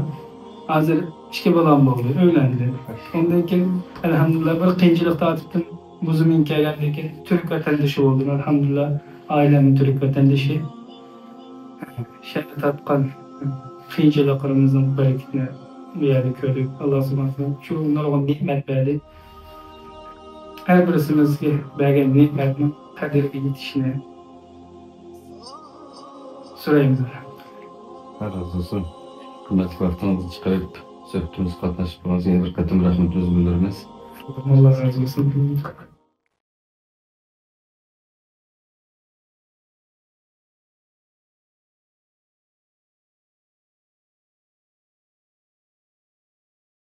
ھازىر ئىككى بالام بولدى، ئۆيلەندى. ئۇندىن كېيىن ئەلھەمدۇلىللا بىر قىيىنچىلىق تارتىپتىن بۇ زېمىنگە كەلگەندىن كېيىن تۈرك ۋەتەندىشى بولدۇم. ئەلھەمدۇلىللا، ئائىلەمنىڭ تۈرك ۋەتەندىشى. شەھەردە تارتقان قىيىنچىلىقلىرىمىزنىڭ بەرىكىتىنى بۇ يەردە كۆردۇق. ئاللا سۇبھانەھۇ ۋە تائالا شۇ نۇرغۇن نېمەت بەردى. ھەر بىرسىمىزگە بەرگەن نېمەتنىڭ قەدرىگە يېتىشىنى سورايمىز. ئاللا رازى بولسۇن. قىممەتلىك ۋاقتىڭىزنى چىقىرىپ، سۆھبىتىمىزگە قاتناشقىنىڭىزغا يەنە بىر قېتىم رەھمىتىمىزنى بىلدۈرىمىز. ئاللا رازى بولسۇن.